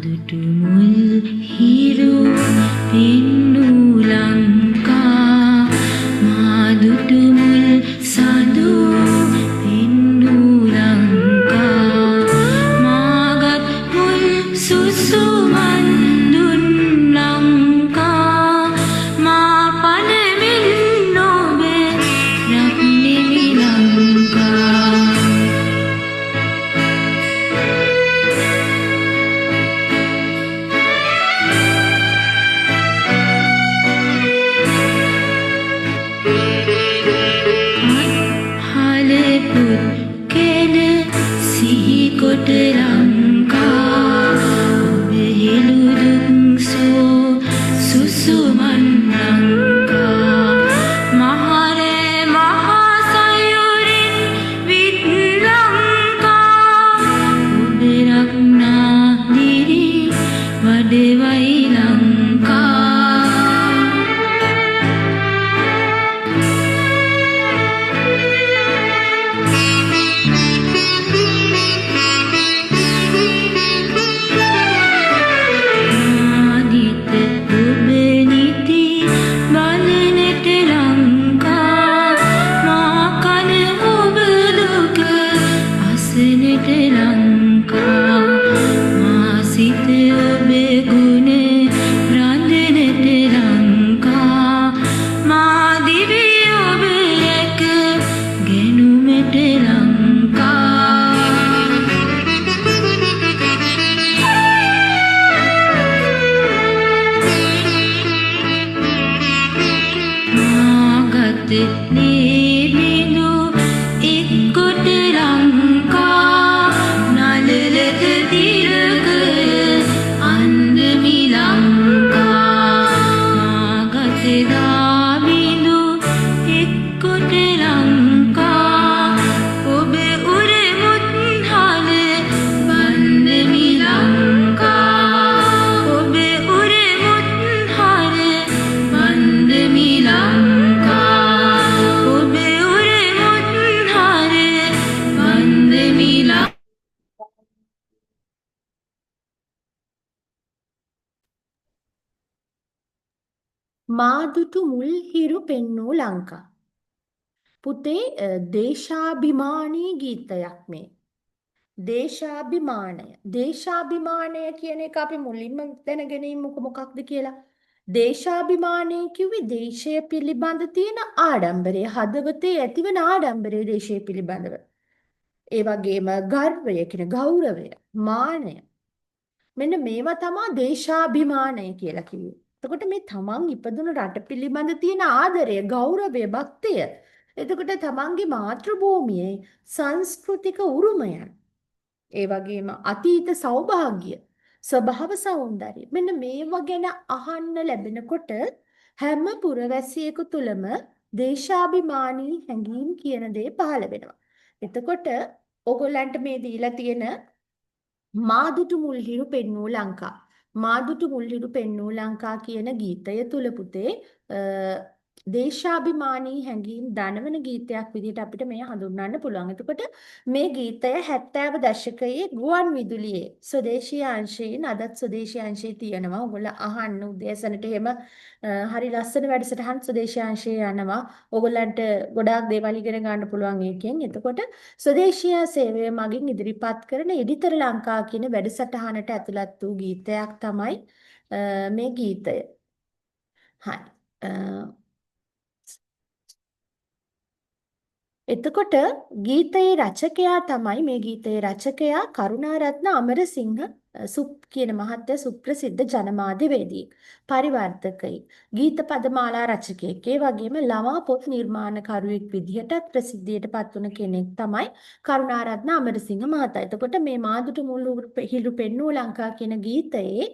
දුටු මුල් හිරු පෙන්නූ ලංකා, මා දුටු මුල් සඳු පෙන්නූ ලංකා, මාගත් මුල් සුසුමන් දුන් ලංකා, මා පනමින් ඔබ රක්නෙමි ලංකා. හලපුත් කැන සිහිකොට ලංකා, ඔබ හෙළු දුක් සෝ සුසුමන් ලංකා, මහරෑ මහ සයුරින් විත් ලංකා, ඔබ රක්නා දිරි වඩවයි ලංකා. මාදිත ඔබ නිති බලනට ලංකා, මා කන ඔබ දුක අසනට ලංකා, මා සිත ඔබ ගුණ රඳනට ලංකා, මා දිවි ඔබ රැක ගැනුමට ලංකා. මාගත් ලේ බිඳු එක්කොට ලංකා, නළලත තිරකය අන්දමි ලංකා, මාගත දා බිඳු එක්කොට ලංකා, ඔබ උරමුත් හල බන්දමි ලංකා, ඔබ උරමුත් හල බන්දමි ලංකා, ඔබ උරමුත් හල බන්දමි ලංකා. මා දුටු මුල් හිරු පෙන්නූ ලංකා. පුතේ, දේශාභිමානී ගීතයක් මේ. දේශාභිමානය. දේශාභිමානය කියන එක අපි මුලින්ම දැනගෙන ඉමුකෝ මොකක්ද කියලා. දේශාභිමානය කිව්වේ දේශය පිළිබඳ තියෙන ආඩම්බරය, හදවතේ ඇතිවන ආඩම්බරය දේශය පිළිබඳව. ඒ වගේම ගර්වය කියන ගෞරවය, මානය. මෙන්න මේවා තමා දේශාභිමානය කියලා කිව්වේ. එතකොට මේ තමන් ඉපදුණු රට පිළිබඳ තියෙන ආදරය, ගෞරවය, භක්තිය. එතකොට තමන්ගේ මාතෘභූමියේ සංස්කෘතික උරුමයන්, ඒ වගේම අතීත සෞභාග්‍ය, ස්වභාව සෞන්දර්ය, මෙන්න මේවා ගැන අහන්න ලැබෙනකොට හැම පුරවැසියෙකු තුළම දේශාභිමානී හැඟීම් කියන දේ පහළ වෙනවා. එතකොට ඔයගොල්ලන්ට මේ දීලා තියෙන මාදුටු මුල්හිරු පෙන්නූ ලංකා, මාදුටු මුල්හිරු පෙන්නූ ලංකා කියන ගීතය තුල පුතේ දේශාභිමානී හැඟීම් දනවන ගීතයක් විදිහට අපිට මෙය හඳුන්වන්න පුළුවන්. එතකොට මේ ගීතය 70 දශකයේ ගුවන් විදුලියේ ස්වදේශීය අංශයෙන්, අදත් ස්වදේශීය අංශයේ තියෙනවා. ඔයගොල්ලෝ අහන්න උදෑසනට එහෙම හරි ලස්සන වැඩසටහන් ස්වදේශීය අංශයේ යනවා. ඔයගොල්ලන්ට ගොඩාක් දේවල් ඉගෙන ගන්න පුළුවන් ඒකෙන්. එතකොට ස්වදේශීය සේවය මගින් ඉදිරිපත් කරන එඩිතර ලංකා කියන වැඩසටහනට ඇතුළත් වූ ගීතයක් තමයි මේ ගීතය. හරි. එතකොට ගීතයේ රචකයා තමයි, මේ ගීතයේ රචකයා කරුණාරත්න අමරසිංහ සුප් කියන මහත්ය, සුප්‍රසිද්ධ ජනමාධ්‍යවේදියෙක්, පරිවර්තකයෙක්, ගීත පදමාලා රචකයෙක්, ඒ වගේම ළමා පොත් නිර්මාණකරුවෙක් විදිහටත් ප්‍රසිද්ධියට පත් වුණ කෙනෙක් තමයි කරුණාරත්න අමරසිංහ මහතා. එතකොට මේ මාදුටු මුල් හිරු පෙන්නූ ලංකා කියන ගීතයේ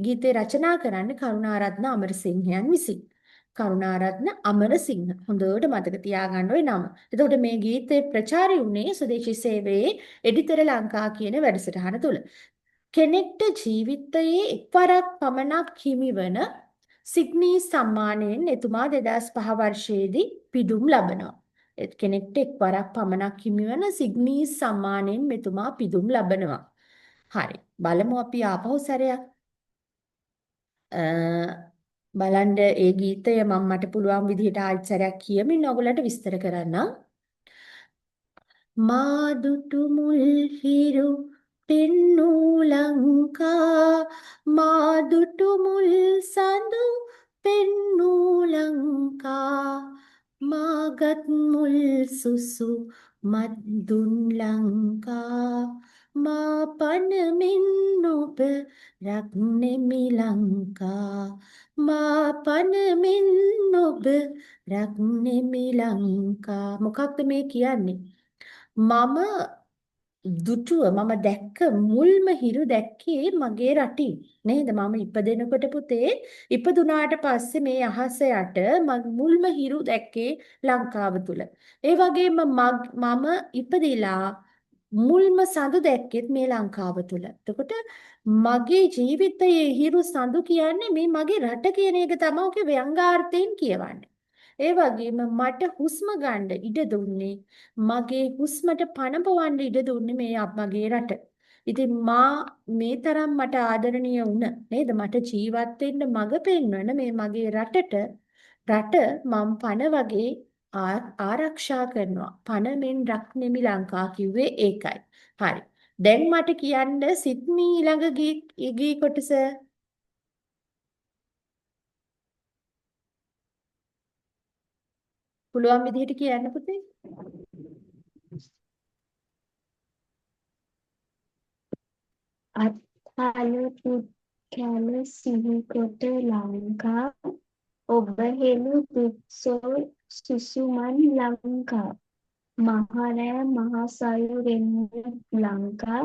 ගීතේ රචනා කරන්නේ කරුණාරත්න අමරසිංහයන් විසින්. කරුණාරත්න අමරසිංහ. හොඳට මතක තියාගන්න ওই නම. එතකොට මේ ගීතේ ප්‍රචාරය වුණේ ස්වදේශී සේවයේ එඩිතර ලංකා කියන වැඩසටහන තුල. කෙනෙක්ට ජීවිතයේ එක්වරක් පමණක් හිමිවන සිග්නී සම්මානයෙන් එතුමා 2005 වර්ෂයේදී පිදුම් ලබනවා. කෙනෙක්ට එක්වරක් පමණක් හිමිවන සිග්නී සම්මානයෙන් මෙතුමා පිදුම් ලබනවා. හරි. බලමු අපි ආපහු සැරයක්. බලන්න ඒ ගීතය මම මට පුළුවන් විදිහට ආයෙත් සැරයක් කියමින් ඔයගොල්ලන්ට විස්තර කරන්නම්. මා දුටු මුල් හිරු පෙන්නූ ලංකා, මා දුටු මුල් සඳු පෙන්නූ ලංකා, මාගත් මුල් සුසු මත් දුන් ලංකා, මා පනමින් ඔබ රක්නෙමි ලංකා, මා පනමින් ඔබ රක්නෙමි ලංකා. මොකක්ද මේ කියන්නේ? මම දුටුව, මම දැක්ක මුල්ම හිරු දැක්කේ මගේ රටින් නේද? මම ඉපදෙනකොට පුතේ, ඉපදුනාට පස්සේ මේ අහස යට මුල්ම හිරු දැක්කේ ලංකාව තුල. ඒ වගේම මම ඉපදිලා මුල්ම සඳු දැක්කෙත් මේ ලංකාව තුල. එතකොට මගේ ජීවිතයේ හිරු සඳු කියන්නේ මේ මගේ රට කියන එක තමයි ඔකේ ව්‍යංගාර්ථයෙන් කියවන්නේ. ඒ වගේම මට හුස්ම ගන්න ඉඩ දුන්නේ, මගේ හුස්මට පණ පොවන්න ඉඩ දුන්නේ මේ මගේ රට. ඉතින් මා මේ තරම් මට ආදරණීය වුණ නේද? මට ජීවත් වෙන්න මඟ පෙන්වන මේ මගේ රටට, රට මං පණ වගේ ආරක්ෂා කරනවා. පණ මෙන් රක්නෙමි ලංකා කිව්වේ ඒකයි. හරි. දැන් මට කියන්න සිත්මි ඊළඟ ගී කොටස. පුළුවන් විදිහට කියන්න පුතේ. අත්හල පුත්කැල සිහිකොට ලංකා, ඔබ හෙළු දුක්සෝ සුසුමන් ලංකා, මහරෑ මහසයුරෙන් ලංකා,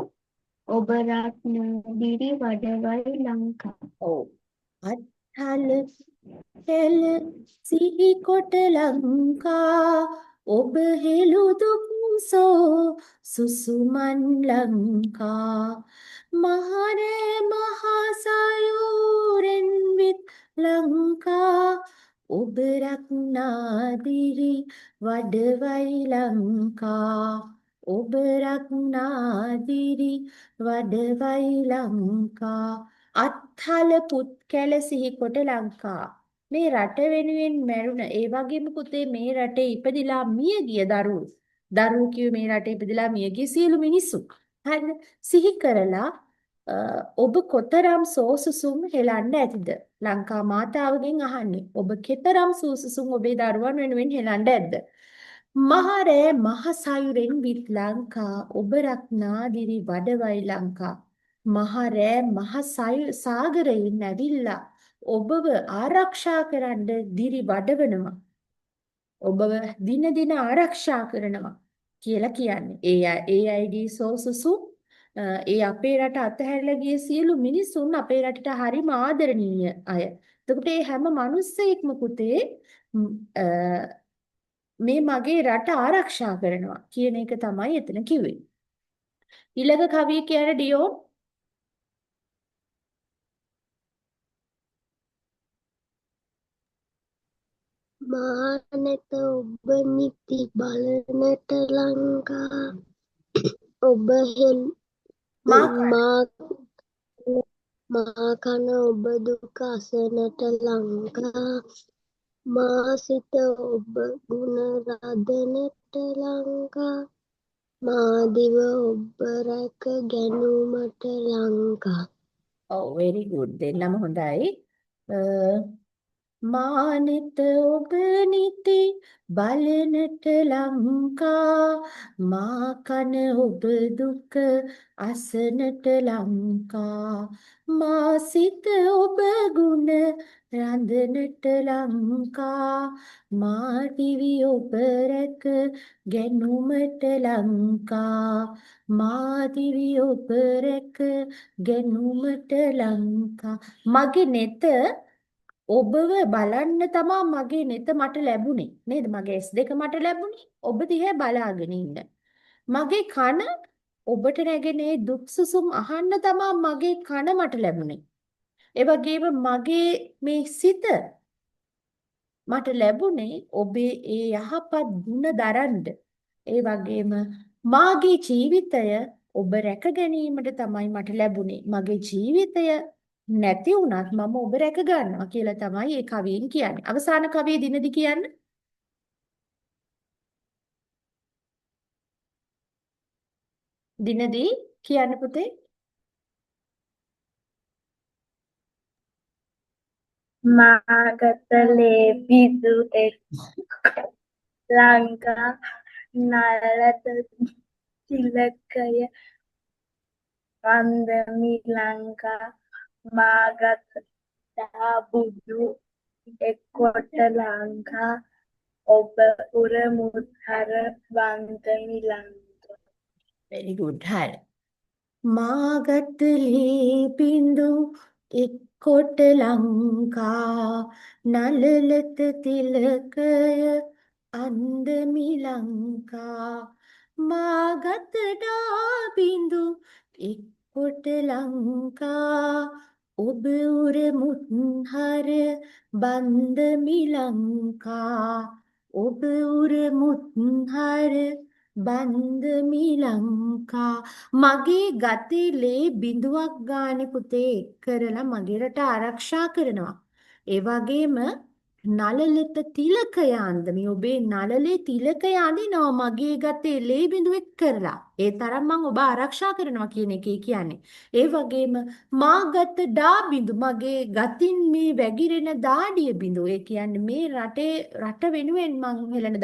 ඔබ රත්නදිරි වඩවයි ලංකා. ඔව්. අත්හල කැල සිහිකොට ලංකා, ඔබ හෙළු දුක්සෝ සුසුමන් ලංකා, මහරෑ මහසයුරෙන් විත් ලංකා, ඔබ රත්නාදිරි වඩවයි ලංකා, ඔබ රත්නාදිරි වඩවයි ලංකා. අත්හල පුත්කැල සිහිකොට ලංකා. මේ රට වෙනුවෙන් මැරුණ, ඒ වගේම පුතේ මේ රටේ ඉපදිලා මිය ගිය දරුවෝ, දරුවෝ කිව්වේ මේ රටේ ඉපදිලා මිය ගිය සියලු මිනිස්සු. හරිද? සිහි කරලා ඔබ කොතරම් සෝසුසුම් හෙලන්න ඇතිද? ලංකා මාතාවගෙන් අහන්නේ. ඔබ කෙතරම් සෝසුසුම් ඔබේ දරුවන් වෙනුවෙන් හෙලන්න ඇද්ද? මහරෑ මහසයුරෙන් විත් ලංකා, ඔබ රත්නාදිරි වඩවයි ලංකා. මහරෑ මහ සාගරයෙන් ඇවිල්ලා ඔබව ආරක්ෂා කරන්න දිරි වඩවනවා. ඔබව දින දින ආරක්ෂා කරනවා කියලා කියන්නේ. ඒ අයගේ සෝසුසුම්, ඒ අපේ රට අතහැරලා ගිය සියලු මිනිසුන් අපේ රටට හරිම ආදරණීය අය. එතකොට මේ හැම මිනිස්සෙක්ම පුතේ මේ මගේ රට ආරක්ෂා කරනවා කියන එක තමයි එතන කිව්වේ. ඊළඟ කවිය කියන්නේ ඩියෝන්. මා නැත ඔබ නිති බලනට ලංකා, ඔබ මා කන ඔබ දුක අසනට ලංකා, මා සිත ඔබ ගුණ රදනට ලංකා, මා දිව ඔබ රැක ගැනුමට ලංකා. ඔව්, very good. දෙන්නම හොඳයි. මා නෙත ඔබ නිති බලනට ලංකා, මා කන ඔබ දුක අසනට ලංකා, මා සිත ඔබ ගුණ රඳනට ලංකා, මා දිවි ඔබ රැක ගැනුමට ලංකා, මා දිවි ඔබ රැක ගැනුමට ලංකා. මගේ නෙත ඔබව බලන්න තමා මගේ නෙත මට ලැබුණේ නේද? මගේ ඇස් දෙක මට ලැබුණේ ඔබ දිහා බලාගෙන ඉන්න. මගේ කන ඔබට නැගෙන ඒ දුක් සුසුම් අහන්න තමා මගේ කන මට ලැබුණේ. ඒ වගේම මගේ මේ සිත මට ලැබුණේ ඔබේ ඒ යහපත් ගුණ දරන්න. ඒ වගේම මාගේ ජීවිතය ඔබ රැක ගැනීමට තමයි මට ලැබුණේ. මගේ ජීවිතය නැති වුණත් මම ඔබ රැක ගන්නවා කියලා තමයි ඒ කවියෙන් කියන්නේ. අවසාන කවිය දිනදි කියන්න. දිනදි කියන්න පුතේ. මාගත ලේ බිඳු එක් ලංකා නලත තිලකය වන්දමි ලංකා මාගත බුදු එක්කොට ලංකා ඔබ උර මුත්හර වන්දමි ලංකා. Very good. හරි. මාගත ලේ බිඳු එක්කොට ලංකා නලලත තිලකය අන්දමි ලංකා මාගත ඩා බිඳු එක්කොට ලංකා ඔබ උර මුත්හර බන්දමි ලංකා ඔබ උර මුත්හර බන්දමි ලංකා. මගේ ගතේ ලේ බිඳුවක් ගානේ පුතේ එක් කරලා මගේ රට ආරක්ෂා කරනවා. ඒ වගේම නලලත තිලකය අන්දමි ඔබේ නලලේ තිලකය අඳිනවා මගේ ගතේ ලේ බිඳුව එක් කරලා. ඒ තරම් මං ඔබ ආරක්ෂා කරනවා කියන එකේ කියන්නේ. ඒ වගේම මාගත ඩා බිඳු මගේ ගතින් මේ වැගිරෙන දාඩිය බිඳු. ඒ කියන්නේ මේ රටේ රට වෙනුවෙන් මං හෙළන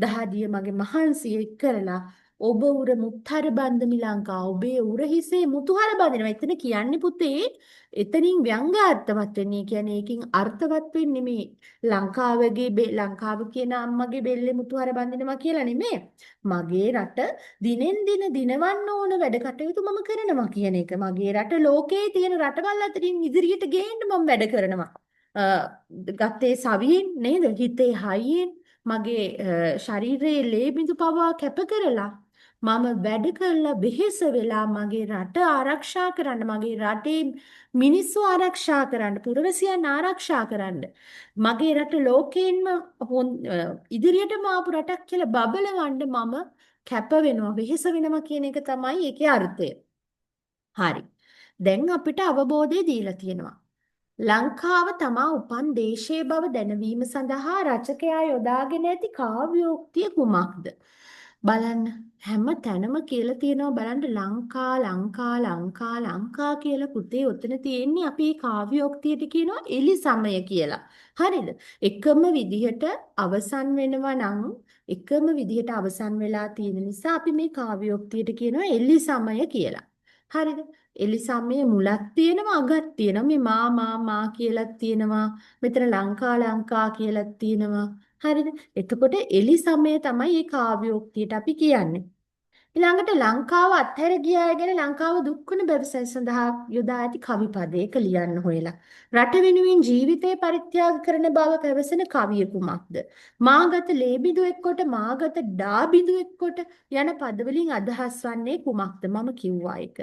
දහදිය මගේ මහන්සිය එක් කරලා ඔබ උර මුත්හර බන්දමි ලංකා ඔබේ උර හිසේ මුතුහර බඳිනවා. එතන කියන්නේ පුතේ එතනින් ව්‍යංගාර්ථවත් වෙන්නේ. කියන්නේ ඒකෙන් අර්ථවත් වෙන්නේ මේ ලංකාවගේ ලංකාව කියන අම්මගේ බෙල්ලේ මුතුහර බඳිනවා කියලා නෙමෙයි. මගේ රට දිනෙන් දින දිනවන්න ඕන වැඩ කටයුතු මම කරනවා කියන එක. මගේ රට ලෝකයේ තියෙන රටවල් අතරින් ඉදිරියට ගේන්න මම වැඩ කරනවා. ගත්තේ සවියෙන් නේද? හිතේ හයියෙන් මගේ ශරීරයේ ලේ බිඳු පවා කැප කරලා මම වැඩ කරලා වෙහෙස වෙලා මගේ රට ආරක්ෂා කරන්න, මගේ රටේ මිනිස්සු ආරක්ෂා කරන්න, පුරවැසියන් ආරක්ෂා කරන්න, මගේ රට ලෝකයෙන්ම ඉදිරියටම ආපු රටක් කියලා බබලවන්න මම කැප වෙනවා, වෙහෙස වෙනවා කියන එක තමයි ඒකේ අර්ථය. හරි. දැන් අපිට අවබෝධය දීලා තියෙනවා. ලංකාව තමා උපන් දේශයේ බව දැනවීම සඳහා රචකයා යොදාගෙන ඇති කාව්‍යෝක්තිය කුමක්ද? බලන්න හැම තැනම කියලා තියෙනවා බලන්න ලංකා ලංකා ලංකා ලංකා කියලා පුතේ ඔතන තියෙන්නේ අපි මේ කාව්‍යෝක්තියට කියනවා එලි සමය කියලා. හරිද? එකම විදිහට අවසන් වෙනවා නම් එකම විදිහට අවසන් වෙලා තියෙන නිසා අපි මේ කාව්‍යෝක්තියට කියනවා එලි සමය කියලා. හරිද? එලි සමයේ මුලක් තියෙනවා අගක් තියෙනවා. මේ මා මා මා කියලාත් තියෙනවා. මෙතන ලංකා ලංකා කියලාත් තියෙනවා. හරිද? එතකොට එලි සමය තමයි මේ කාව්‍යෝක්තියට අපි කියන්නේ. ඊළඟට ලංකාව අත්හැර ගිය අය ගැන ලංකාව දුක් වුණ බැව සඳහා යොදා ඇති කවි පදයක ලියන්න හොයලා. රට වෙනුවෙන් ජීවිතය පරිත්‍යාග කරන බව පැවසෙන කවිය කුමක්ද? මාගත ලේ බිඳු එක්කොට මාගත ඩා බිඳු එක්කොට යන පදවලින් අදහස් වන්නේ කුමක්ද? මම කිව්වා ඒක.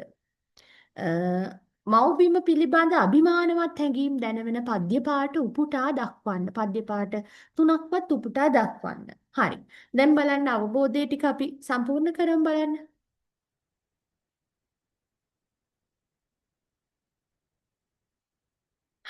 මව්බිම පිළිබඳ අභිමානවත් හැඟීම් දැනවෙන පද්‍ය පාඨ උපුටා දක්වන්න. පද්‍ය පාඨ තුනක්වත් උපුටා දක්වන්න. හරි. දැන් බලන්න අවබෝධය ටික අපි සම්පූර්ණ කරමු බලන්න.